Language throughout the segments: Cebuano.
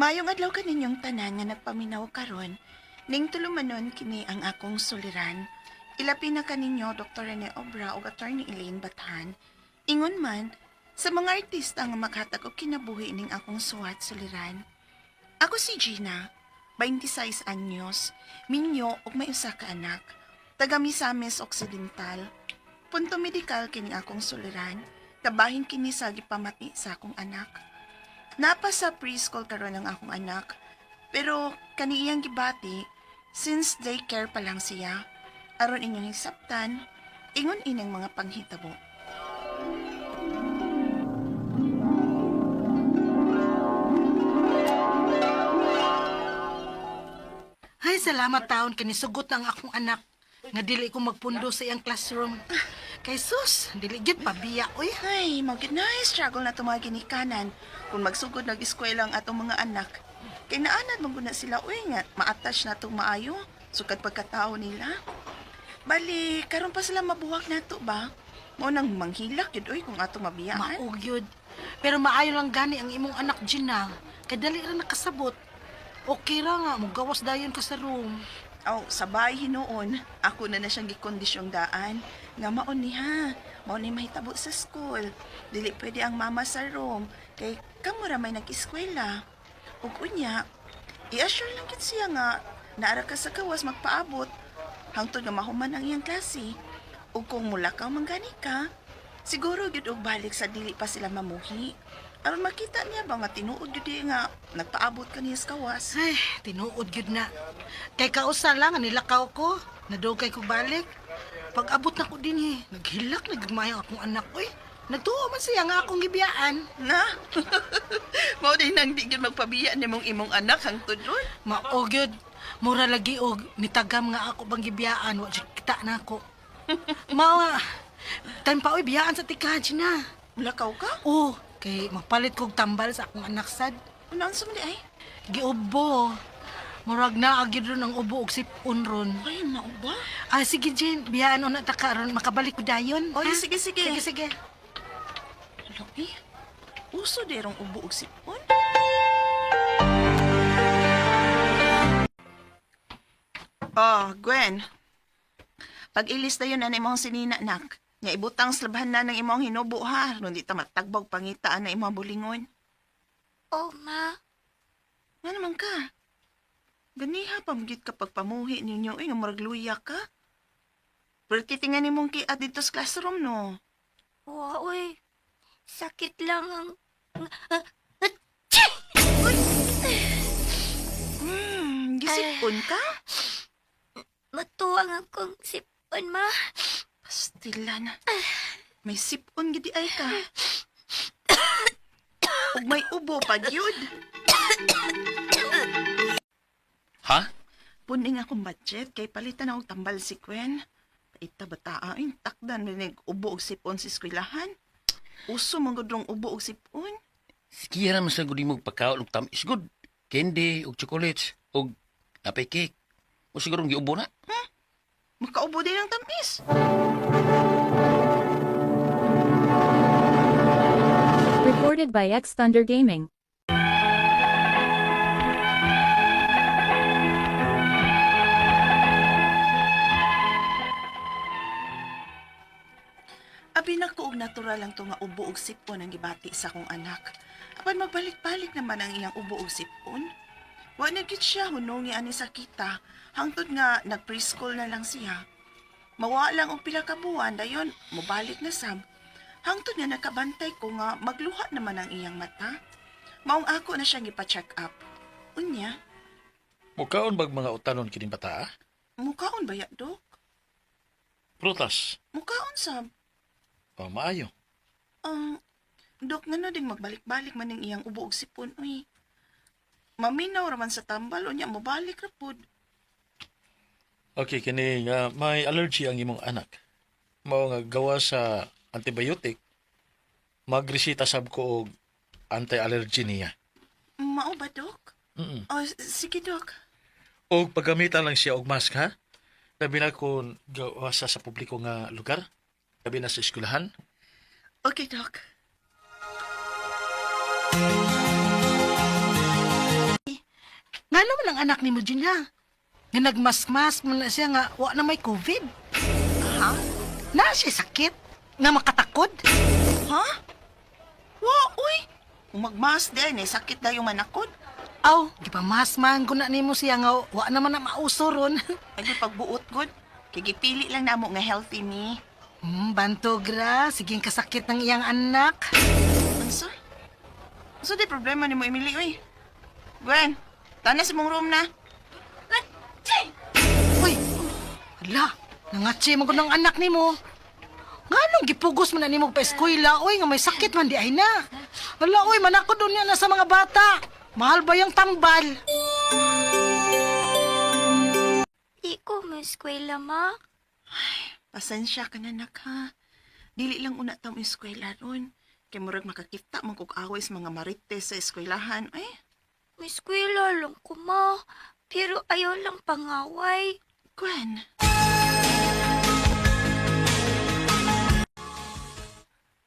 Mayong adlaw kaninyong tanan nga nagpaminaw karon. Ning tulumanon kini ang akong suliran. Ilabi na kaninyo Dr. Rene Obra ug Attorney Elaine Bathan. Ingon man sa mga artista nga makatag og kinabuhi ning akong suwat suliran. Ako si Gina, 26 anyos, minyo ug may usa ka anak. Taga Misamis Occidental. Punto medikal kini akong suliran. Kabahin kini sa gipamati sa akong anak. Napa sa preschool karon ang akong anak. Pero kaniyang gibati, since daycare pa lang siya, aron inyong hisabtan, ingon ining mga panghitabo. Ay, salamat taon kani sugot ang akong anak nga dili ko magpundo sa iyang classroom. Kay sus, dili gyud pabiya oy. Ay, mao gyud na struggle na itong mga ginikanan kung magsugod nag-eskwela ang atong mga anak. Kay naanad man gud na sila uy nga ma-attach na itong maayo sukad pagkatao nila. Bali, karon pa sila mabuhak nato ba? Mao nang manghilak gyud uy kung atong mabiyaan. Mao gyud. Pero maayo lang gani ang imong anak Gina. Kay dali ra nakasabot. Okay ra nga mogawas dayon ka sa room. Aw, sabay hinuon. Ako na na siyang gikondisyong daan. Nga maon ni ha. Mao ni mahitabo sa school. Dili pwede ang mama sa room. Kay kamo ra may nag-eskwela. Ug unya, i-assure lang gid siya nga naara ka sa gawas magpaabot. Hangtod nga mahuman ang iyang klase. Ug kung mulakaw man gani ka, siguro gyud og balik sa dili pa sila mamuhi. Aron makita niya ba nga tinuod gyud di nga nagpaabot ka niya sa gawas. Ay, tinuod gyud na. Kay kausa lang nga nilakaw ko, nadugay ko balik. Pag abot na ko dinhi, naghilak nagmay ang akong anak oy. Nagtuo man siya nga akong gibiyaan. Na? Mao din nang di gyud magpabiya nimong imong anak hangtod ron. Mao gyud. Mura lagi og nitagam nga ako bang gibiyaan, wa jud kita na ako. Mao nga, time pa oy biyaan sa tika na. Mulakaw ka? Oh, kay magpalit kog tambal sa akong anak sad. Ano man di ay? Giubo. Murag naa gyud ron ang ubo og sipon ron. Ay, mao ba? Ah, sige Jen, biyaan una ta karon makabalik ko dayon. Oy, ha? sige, sige. Sige, sige. Hala, eh. Uso derong ubo og sipon. Oh, Gwen. Pag-ilis na yun na imong sinina, nak. Nga ibutang sa labahan na ng imong hinubo, ha. Nung di ta matagbog pangitaan na imong bulingon. Oh, ma. Nga naman ka? Ganiha pa magyud ka pagpamuhi ninyo, eh, nga murag luya ka. Pero titingan nimong kiat dito sa classroom, no? Wa, uy. Sakit lang ang... Gisipon ka? Matuwang akong sipon, ma. Pastilan. May sipon gidi ay ka. Ug may ubo pa gyud. Ha? Puning akong budget kay palitan og tambal si Gwen. Paita bata ay takdan may ubo og sipon sa eskwelahan. Uso man gud rong ubo og sipon. Sige ra man sa gud imong pagkaon og tamis gud. Candy og chocolates og napay cake. O siguro giubo na. Makaubo din ang tamis. Recorded by X Thunder Gaming. Abi na ko og natural lang to nga ubo og sipon ang gibati sa akong anak. Apan magbalik-balik naman ang iyang ubo og sipon. Wa na gyud siya hunongi ani sa kita hangtod nga nag-preschool na lang siya. Mawa lang og pila ka buwan dayon mobalik na sab. Hangtod nga nakabantay ko nga magluha naman ang iyang mata. Maong ako na siyang ipa-check up. Unya, Mukaon bag mga utanon kining bata? Ah? mukaon ba ya, dok? Prutas. Mukaon sab. O, maayo. Ang dok ngano ding magbalik-balik man ning iyang ubo og sipon uy. Maminaw ra man sa tambal unya mobalik ra pud. Okay, kini nga may allergy ang imong anak. Mao nga gawa sa antibiotic, magresita sab ko og anti-allergy niya. Mao ba, dok? Mm. O sige, dok. Og paggamitan lang siya og mask ha. Labi na kung gawa sa publiko nga lugar, labi na sa eskwelahan. Okay, dok. Ngano man ang anak nimo Gina? Nga nagmasmas man na siya nga wa na may COVID. Ha? Na siya sakit? Nga makatakod? Ha? Wa, uy. Kung magmas din, eh, sakit na yung manakod. Aw, gipamas man ko na nimo siya nga wa naman na mauso ron. Ay, pagbuot, good. Kay gipili lang namo nga healthy ni. Bantog ra, sige kasakit ng iyang anak. Unsa? Unsa di problema nimo, Emily, uy? Gwen, tanas imong room na. Uy, ala, nangatsi mo ko ng anak nimo. Nganong gipugos man na nimo pa eskwela, uy, nga may sakit man di ay na. Ala, uy, manako doon niya na sa mga bata. Mahal ba yung tambal? Di ko mo-eskwela, ma. Pasensya ka na, nak, ha? Dili lang una ta mo eskwela ron. Kay murag makakita man kog away sa mga marites sa eskwelahan. Ay, Mo-eskwela lang ko, ma. Pero ayaw lang pangaway. Gwen.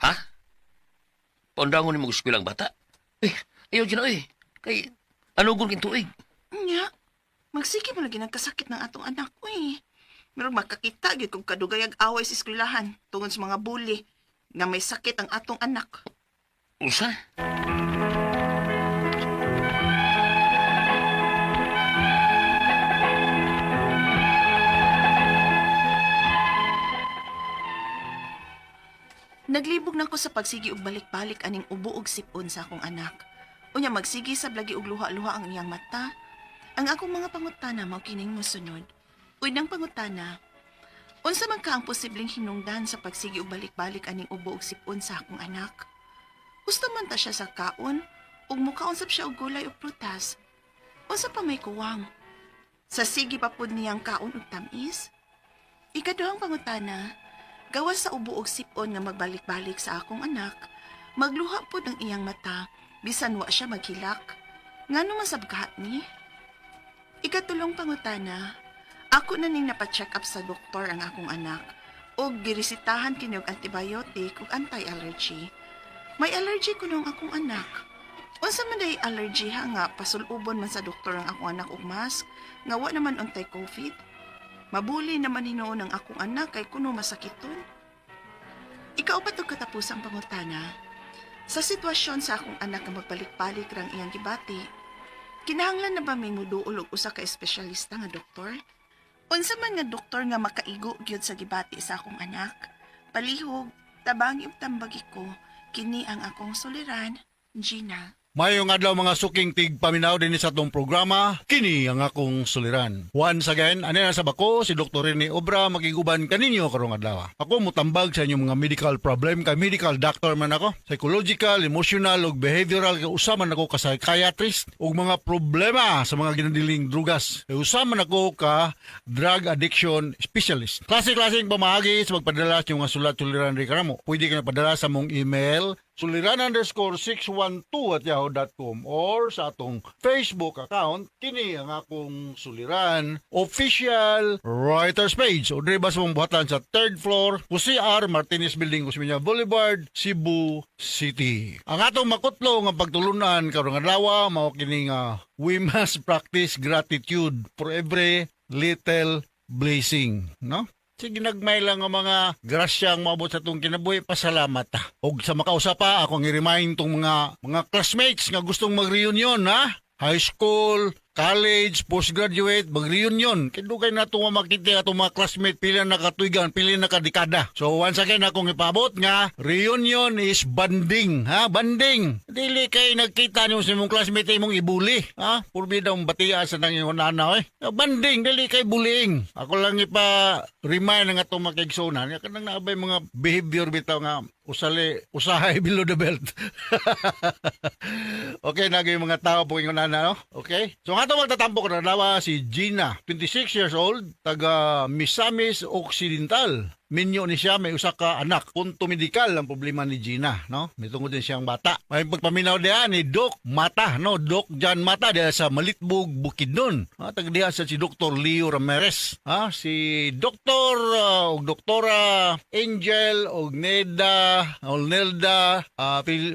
Ha? Paundangon ni mo eskwela ang bata? Eh, ayaw dyan eh. Kay, ano gun king tuig? Nya, magsige mo lagi nagkasakit ng atong anak ko eh. Murag makakita gyud kog kadugayag away sa eskwelahan tungod sa mga bully nga may sakit ang atong anak. Unsa? Naglibog na ko sa pagsigi og balik-balik aning ubo og sipon sa akong anak. Unya magsigi sa lagi og luha-luha ang iyang mata. Ang akong mga pangutana mao kining mosunod. Unang pangutana, unsa man ka ang posibleng hinungdan sa pagsigi og balik-balik aning ubo og sipon sa akong anak? Gusto man ta siya sa kaon ug mukaon sab siya og gulay o prutas. Unsa pa may kuwang? Sa sige pa pud niyang kaon og tamis? Ikaduhang pangutana, gawas sa ubo og sipon nga magbalik-balik sa akong anak, magluha pod ang iyang mata, bisan wa siya maghilak. Ngano masabgat ni? Ikatulong pangutana, ako na ning napacheck up sa doktor ang akong anak og giresitahan kini og antibiotic ug anti-allergy. May allergy kuno ang akong anak. Unsa man day allergy ha nga pasulubon man sa doktor ang akong anak og mask nga wa naman untay COVID? Mabuli naman hinuon ang akong anak kay kuno masakiton. Ikaupat og katapusang pangutana. Sa sitwasyon sa akong anak nga magbalik-balik rang iyang gibati, kinahanglan na ba may muduol og usa ka espesyalista nga doktor? Unsa man nga doktor nga makaigo gyud sa gibati sa akong anak? Palihog, tabangi ug tambagi ko, kini ang akong suliran, Gina. Mayong adlaw mga suking tig paminaw din sa atong programa, kini ang akong suliran. Once again, ani na sa bako si Dr. Rene Obra makiguban kaninyo karong adlaw. Ako mutambag sa inyong mga medical problem kay medical doctor man ako. Psychological, emotional ug behavioral kay usa man ako ka psychiatrist ug mga problema sa mga ginadiling drugas. Kay usa man ako ka drug addiction specialist. Klase-klaseng pamaagi sa magpadala sa inyong mga sulat suliran ri kanamo. Pwede ka padala sa mong email suliran_612@yahoo.com or sa atong Facebook account kini ang akong suliran official writers page o diri ba sa mong buhatan sa third floor Jose R. Martinez Building, Osmeña Boulevard, Cebu City. Ang atong makutlo nga pagtulunan karong adlaw mao kini nga we must practice gratitude for every little blessing, no? Sige, nagmay lang ang mga grasya ang maabot sa itong kinabuhi, pasalamat ta. Og sa makausa pa, akong i-remind tong mga classmates nga gustong mag-reunion, ha? High school, college, postgraduate, mag-reunion. Kaya dugay na itong makita atong mga classmate, pila na katuigan, pila na kadekada. So once again, akong ipabot nga, reunion is bonding, ha? Bonding. Dili kay nagkita niyo sa imong classmate imong ibuli, ha? Purbi daw batia sa nang imong nana, eh. Bonding, dili kay bullying. Ako lang ipa-remind nga itong makigsunan. Nga kanang naabay mga behavior bitaw nga usali, usahay below the belt. Okay, naging mga tao po yung nana, no? Okay? So nga ito magtatampo ko na nawa si Gina, 26 years old, taga Misamis Occidental. Minyo ni siya, may usa ka anak. Punto medikal ang problema ni Gina, no? May tungod din siyang bata. May pagpaminaw diha ni Doc Mata, no? Doc John Mata diha sa Malitbog, Bukidnon. Ha, taga diha sa si Dr. Leo Ramirez. Ha, si Dr. Og Doktora Angel og Neda o Nelda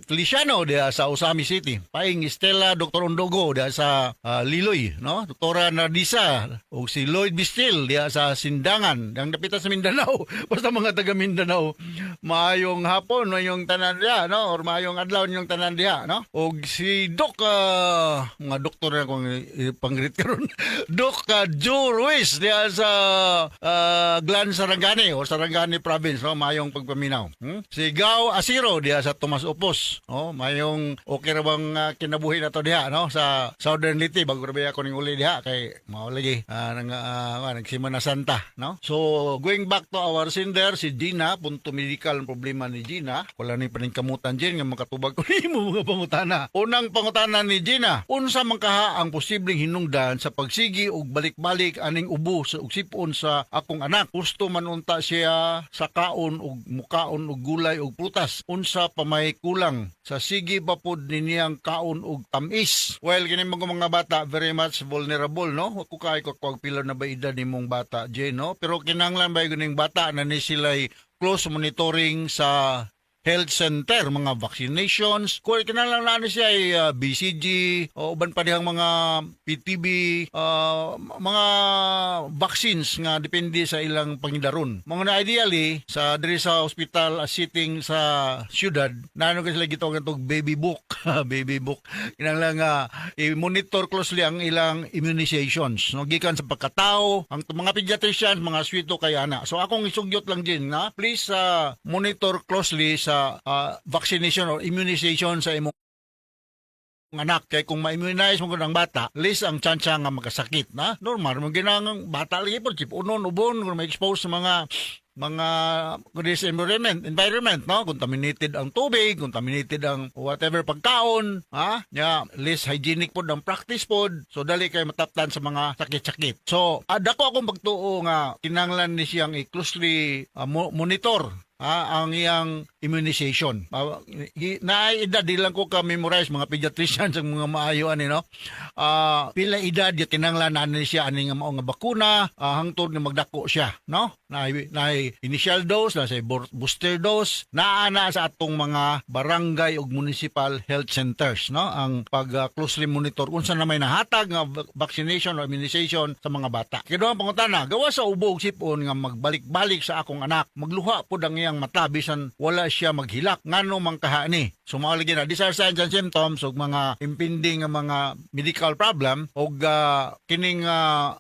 Feliciano diha sa Ozamiz City. Paing Estela Dr. Ondogo diha sa Liloy, no? Doktora Nardisa og si Lloyd Bistil diha sa Sindangan, ang dapita sa Mindanao. Basta mga taga Mindanao, maayong hapon maayong tanan diha, no? Or maayong adlaw ninyong tanan diha, no? Og si Doc mga doktor na akong pang-greet karon. Doc Joe Ruiz diha sa Glan Sarangani o Sarangani Province, no? Maayong pagpaminaw. Si Gao Asiro diha sa Tomas Opos, no? Maayong okay ra bang kinabuhi na to diha, no? Sa Southern Leyte bago ra ba ako ning uli diha kay mao lagi nang nagsimana Santa, no? So going back to our sender si Gina, punto medical ang problema ni Gina. Wala ni paningkamutan Gina nga makatubag ko nimo mga pangutana. Unang pangutana ni Gina, unsa man kaha ang posibleng hinungdan sa pagsigi og balik-balik aning ubo sa ug sipon sa akong anak? Gusto man unta siya sa kaon og mukaon og gulay og prutas. Unsa pa may kulang sa sige ba pod niniyang kaon og tamis? Well, kini mga bata very much vulnerable, no? Wa ko kay ko kung pila na ba edad nimong bata, Jane, no? Pero kinahanglan ba ning bata na ni sila'y close monitoring sa health center, mga vaccinations. Kung kinahanglan na ni siya ay BCG o uban pa dihang mga PTB, mga vaccines nga depende sa ilang pangidaron. Mga na ideally sa diri sa hospital sitting sa syudad, naano kasi sila gitawag og baby book, baby book. Kinahanglan nga i-monitor closely ang ilang immunizations, no? Gikan sa pagkatao, ang mga pediatricians, mga swito kay ana. So akong isugyot lang din na please monitor closely sa vaccination or immunization sa imong anak kay kung ma-immunize mo ang bata, less ang tsansa nga magkasakit na normal mo ginang bata lagi po unon ubon kung ma-expose sa mga this environment, no? Contaminated ang tubig, contaminated ang whatever pagkaon, ha, nya less hygienic pod ang practice pod, so dali kay mataptan sa mga sakit-sakit. So dako akong pagtuo nga kinahanglan ni siyang i-closely monitor ang iyang immunization. Naay edad, di lang ko ka-memorize, mga pediatricians ang mga maayo ani, no? Pila edad ya kinahanglan na ni siya ani nga mao nga bakuna hangtod nga magdako siya, no? Naay initial dose, na sa booster dose, naa na sa atong mga barangay ug municipal health centers, no? Ang pag closely monitor unsa na may nahatag nga vaccination or immunization sa mga bata. Kiduhang pangutana, gawa sa ubo ug sipon nga magbalik-balik sa akong anak, magluha pod ang iyang mata bisan wala siya maghilak. Ngano man kaha ni? So mga lagi na, these are signs and symptoms og mga impending nga mga medical problem og kining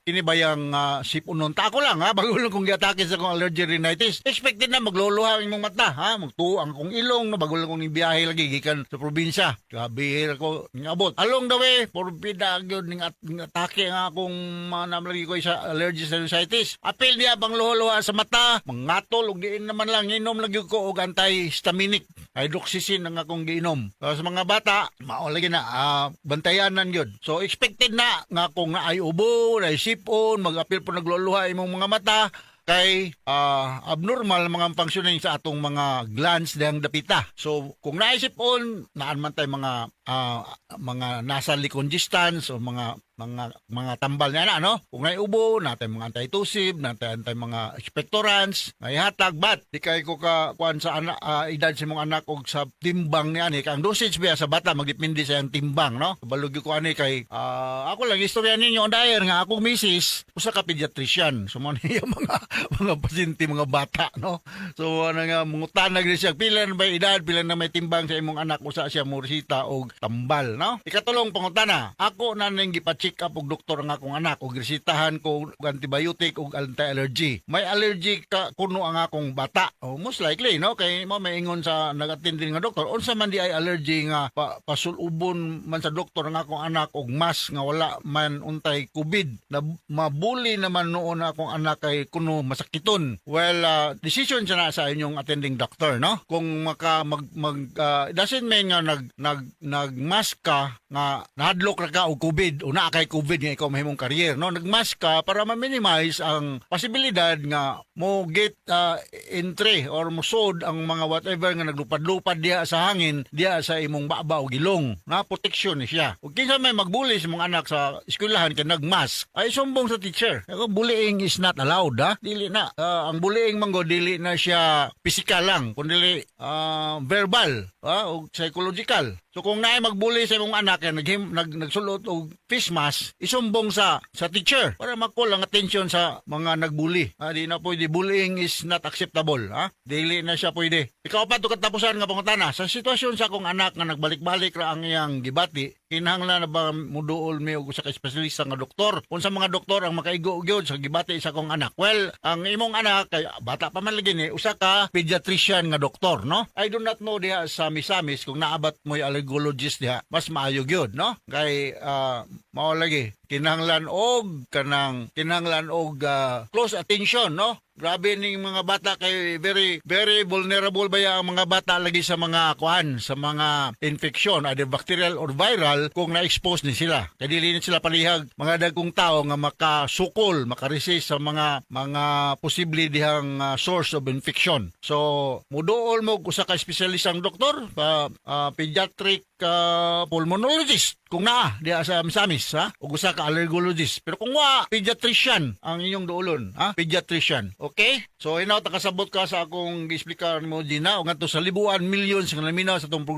kini bayang sipunon ta ako lang ha, bago lang kong giatake sa akong allergy rhinitis. Expected na magluluha ang imong mata ha, magtuo ang akong ilong no, bago lang kong biyahe lagi gikan sa probinsya. Grabe ko ngabot. Along the way, porbida gyud ning atake nga akong mga namlagi ko sa allergy sinusitis. Apil niya bang luha-luha sa mata, mangatol og diin naman lang inom lang gyud ko og antihistaminic. Hydroxyzine ang akong giinom. So, sa mga bata, mao lagi na bantayanan gyud. So expected na nga kung naay ubo, naay sipon, mag-apil po nagluluha imong mga mata kay abnormal mga functioning sa atong mga glands dihang dapita. So kung naisip-on, naan man tay mga mga nasal decongestants o mga tambal niya na, no? Kung naay ubo, natay mga antitussive, natay antay mga expectorants, hatag bat di kay ko ka kuan sa anak, edad sa imong anak og sa timbang niya ani. Kay ang dosage biya sa bata magdepende sa iyang timbang, no? Kabalo gyud ko ani kay ako lang istorya ninyo on air nga akong misis usa ka pediatrician. So mo niya mga pasyente mga bata, no? So ano nga mangutana gyud siya pila na ba edad, pila na may timbang sa imong anak, usa siya moresita og tambal, no? Ikatulong pangutana, ako na ning gipa-check up og doktor ang akong anak og resetahan ko og antibiotic og anti-allergy. May allergy ka kuno ang akong bata? Oh, most likely, no? Kay mo may ingon sa nag-attend nga doktor, unsa man di ay allergy nga pasulubon man sa doktor ang akong anak og mask nga wala man untay COVID na mabuli naman noon akong anak kay kuno masakiton. Well, decision siya na sa inyong attending doctor, no? Kung maka mag, mag doesn't mean nga nag nag nag nagmask ka nga nahadlok ra ka og COVID o naa kay COVID nga ikaw mahimong carrier, no? Nagmask ka para ma-minimize ang posibilidad nga mo get entry or musod ang mga whatever nga naglupad-lupad diha sa hangin diha sa imong baba o gilong na protection ni siya. Ug kinsa may magbully sa imong anak sa eskwelahan kay nagmask, ay sumbong sa teacher. Ako, bullying is not allowed, ha. Dili na. Ang bullying man gud, dili na siya physical lang kundi verbal, ha, o psychological. So kung naay magbully sa imong anak kay nagsulot og face mask, isumbong sa teacher para ma-call ang attention sa mga nagbully. Ah, di na pwede, bullying is not acceptable, ha? Dili na siya pwede. Ikaw pa to katapusan nga pangutana, sa sitwasyon sa akong anak nga nagbalik-balik ra ang iyang gibati, kinahanglan na ba muduol mi og usa ka espesyalista nga doktor? Unsa mga doktor ang makaigo gyud sa gibati sa akong anak? Well, ang imong anak kay bata pa man lagi ni, usa ka pediatrician nga doktor, no? I do not know diha sa Misamis kung naabat mo'y allergologist diha, mas maayo gyud, no? Kay mao lagi kinahanglan og kanang kinahanglan og close attention, no? Grabe ning mga bata kay very very vulnerable baya ang mga bata lagi sa mga kuan, sa mga infection, either bacterial or viral, kung na-expose ni sila. Kay dili ni sila palihag mga dagkong tao nga makasukol, makaresist sa mga posible dihang source of infection. So muduol mo og usa ka espesyalistang doktor, pa pediatric pulmonologist kung naa diha sa Misamis, ha, ug usa ka allergologist. Pero kung wa, pediatrician ang inyong duolon, ha, pediatrician. Okay, so hinaut nakasabot ka sa akong giexplikar nimo, Gina, ug ngadto sa libuan millions nga naminaw sa atong programa.